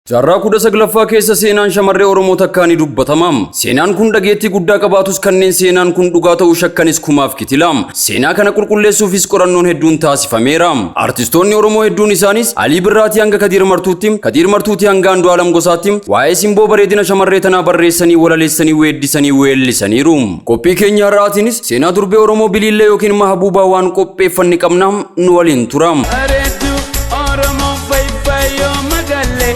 Jaarraa 19ffaa keessa seenaan shamarree Oromoo takkaa ni dubbatama. Seenaan kun dhageettii guddaa qabaatus kanneen seenaan kun dhugaa ta'uu shakkanis kumaaf kitila. Seenaa kana qulqulleessuufis qorannoon hedduun taasifameera. Artistoonni Oromoo hedduun isaanis Alii Birraatii hanga Kadiir Martuutti, Kadiir Martuutii hanga Andu'aalam Gosaatti waa'ee simboo bareedina shamarree tanaa barreessanii, walaleessanii, weeddisanii, weellisaniiru. Qophii keenya har'aatiinis seenaa durbee Oromoo Biliillee yookiin Mahabuubaa waan qopheeffanne qabna, nu waliin tura. Bareedduu Oromoo fayyoo magaalee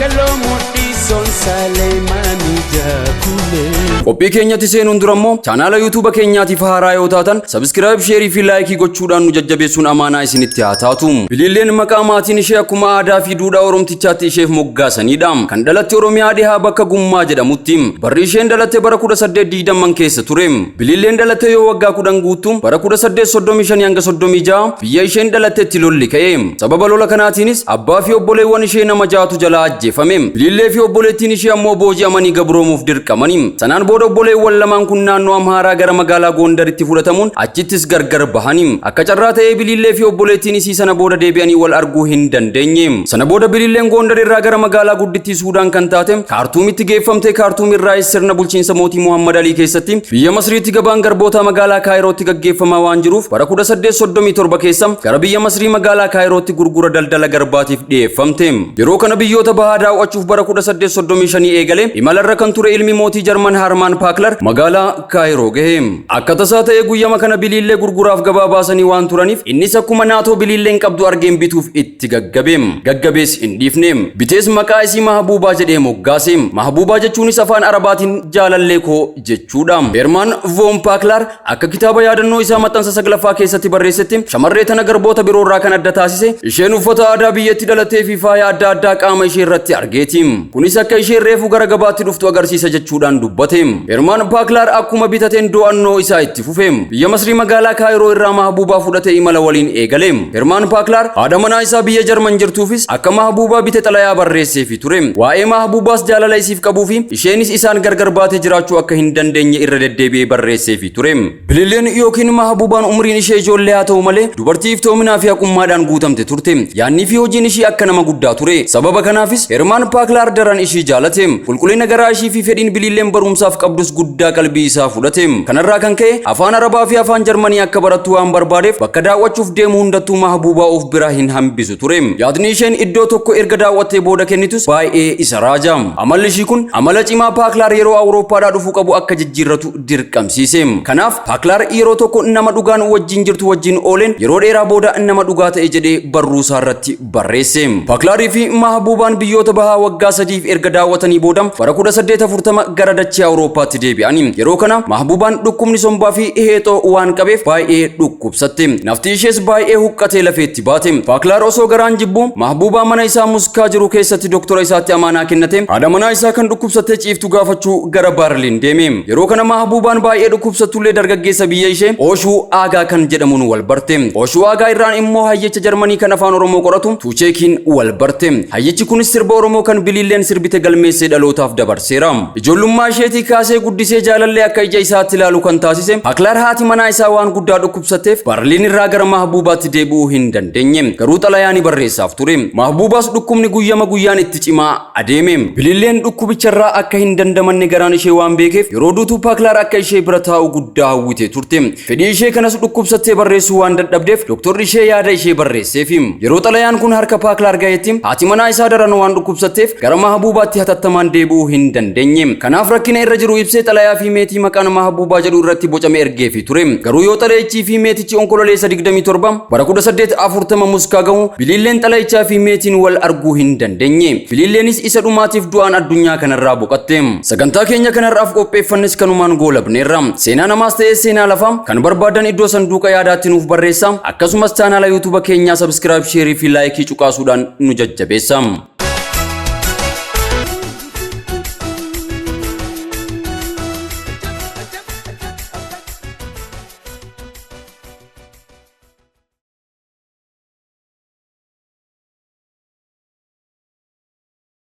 kaloo mudhii sonsaalee maanii jaakulee. Qophii keenyatti seenuun dura immoo chaanaala YouTube keenyaatiif haaraa yoo taatan subscribe, share fi like gochuudhaan nu jajjabeessuun amaanaa isinitti haa taatu. Biliilleen maqaa maatiin ishee akkuma aadaa fi duudhaa Oromtichaatti isheef moggaasanidha. Kan dhalatte Oromiyaa dhihaa bakka Gummaa jedhamutti. Barri isheen dhalatte bara 1820 keessa ture. Biliilleen dhalatte yoo waggaa 10 guutu bara 1835 hanga 36 biyya isheen dhalattetti lolli ka'e. Sababa lola kanaatiinis abbaa fi obboleewwan ishee nama 6tu jalaa ajjeefame. Biliillee fi obboleettiin ishee ammoo booji'amanii gabroomuuf dirqamani. Sanaan booda obboleewwan lamaan kun naannoo Amhaaraa gara magaalaa Gondaritti fudhatamuun achittis gargar bahani. Akka carraa ta'ee Biliillee fi obboleettiin isii sana booda deebi'anii wal arguu hin dandeenye. Sana booda Biliilleen Gondar irraa gara magaalaa guddittii Suudaan kan taate Kaartuumitti geeffamtee Kaartuum irraayis sirna bulchiinsa mootii Muhammad Alii keessatti biyya Masriitti gabaan garboota magaalaa Kaayirootti gaggeeffamaa waan jiruuf bara 1837 keessa gara biyya Masrii magaalaa Kaayirootti gurgura daldala garbaatiif dhiyeeffamte. Yeroo kana biyyoota bahaa daawwachuuf bara 1835 eegale imalarra kan ture ilmi mootii Jarman Harmaan Paaklar magaalaa Kaayiroo gahe. Akka tasaa ta'ee guyyama kana Biliillee gurguraaf gabaa baasanii waan turaniif innis akkuma naatoo Biliilleen qabdu argeen bituuf itti gaggabe. Gaggabees hin dhiifne. Bitees maqaa isii Mahabuubaa jedhee moggaase. Mahabuubaa jechuunis afaan Arabaatiin jaalallee koo jechuudha. Hermaan Voon Paaklar akka kitaaba yaadannoo isaa maxxansa 9ffaa keessatti barreessetti shamarree tana garboota biroorraa kan adda taasise isheen uffata aadaa biyyatti dhalattee fi faaya adda addaa qaama ishee irratti argeeti. Kunis akka isheen reefu gara gabaatti dhuftu agarsiisa jechuudhaan dubbate. Hermaan Paaklar akkuma bitateen do'annoo isaa itti fufe. Biyya Masrii magaalaa Kaayiroo irraa Mahabuubaa fudhatee imala waliin eegale. Hermaan Paaklar haadha manaa isaa biyya Jarman jirtuufis akka Mahabuubaa bite xalayaa barreesseefi ture. Waa'ee Mahabuubaas jaalala isiif qabuu fi isheenis isaan gargar baatee jiraachuu akka hin dandeenye irra deddeebi'ee barreesseefi ture. Biliilleen yookiin Mahabuubaan umriin ishee ijoollee haa ta'u malee dubartii iftoominaa fi haqummaadhaan guutamte turte. Yaannii fi hojiin ishii akka nama guddaa ture. Sababa kanaafis Hermaan Paaklar daran ishii jaalate. Qulqullina garaa ishii fi fedhiin Biliilleen barumsaaf qabdus guddaa qalbii isaa fudhate. Kanarraa kan ka'e afaan Arabaa fi afaan Jarmanii akka barattu waan barbaadeef bakka daawwachuuf deemu hundattuu Mahabuubaa of biraa hin hambisu ture. Yaadni isheen iddoo tokko erga daawwattee booda kennitus baay'ee isa raaja. Amalli ishii kun amala cimaa Paaklar yeroo Awurooppaadhaa dhufuu qabu akka jijjiirratu dirqamsiise. Kanaaf Paaklar yeroo tokko nama dhugaan wajjin jirtu wajjin ooleen yeroo dheeraa booda nama dhugaa ta'e jedhee barruu isaa irratti barreesse. Paaklarii fi Mahabuubaan biyyoota bahaa waggaa 3f erga daawwatanii booda bara 1840 gara dachee Awurooppaatti deebi'ani. Yeroo kana Mahabuubaan dhukkubni sombaa fi heexoo waan qabeef baay'ee dhukkubsatte. Nafti ishees baay'ee huqqatee lafeetti baate. Paaklar osoo garaan jibbu Mahabuubaa mana isaa Muskaa jiru keessatti doktora isaatti amaanaa kennate. Haadha manaa isaa kan dhukkubsattee ciiftu gaafachuu gara Baarliin deeme. Yeroo kana Mahabuubaan baay'ee dhukkubsattullee dargaggeessa biyya ishee Ooshuu Aagaa kan jedhamuun wal barte. Ooshuu Aagaa irraan immoo hayyicha Jarmanii kan afaan Oromoo qoratu Tuucheekiin wal barte. Hayyichi kunis sirba Oromoo kan Biliilleen sirbite galmeessee dhalootaaf dabarseera. Ijoollummaa isheetii kaasee guddisee jaalallee akka ija isaatti ilaalu kan taasise Paaklar haati manaa isaa waan guddaa dhukkubsatteef Baarliin irraa gara Mahabuubaatti deebi'uu hin dandeenye. Garuu xalayaa ni barreessaaf ture. Mahabuubaas dhukkubni guyyama guyyaan itti cimaa adeeme. Biliilleen dhukkubicharraa akka hin dandamanne garaan ishee waan beekeef yeroo duutuu Paaklar akka ishee bira taa'u guddaa hawwite turte. Fedhii ishee kanas dhukkubsattee barreessuu waan dadhabdeef doktorri ishee yaada ishee barreesseefi. Yeroo xalayaan kun harka Paaklar gahetti haati manaa isaa daran waan dhukkubsatteef gara Mahabuubaatti hatattamaan deebi'uu hin dandeenye. Kanaaf rakkina irra jiru ibsee xalayaa fi meetii maqaan Mahabuubaa jedhu irratti bocame ergeefi ture. Garuu yoo xalayichii fi meetichi onkololeessa 27 bara 1840 Muskaa gahu Biliilleen xalayichaa fi meetiin wal arguu hin dandeenye. Biliilleenis isa dhumaatiif du'aan addunyaa kanarraa boqatte. Sagantaa keenya kanarraaf qopheeffannes kanumaan goolabneerra. Seenaa namaas ta'ee seenaa lafaa kan barbaadan iddoo sanduuqa yaadaatti nuuf barreessa. Akkasumas chaanaala YouTube keenyaa subscribe, share fi like cuqaasuudhaan nu jajjabeessa.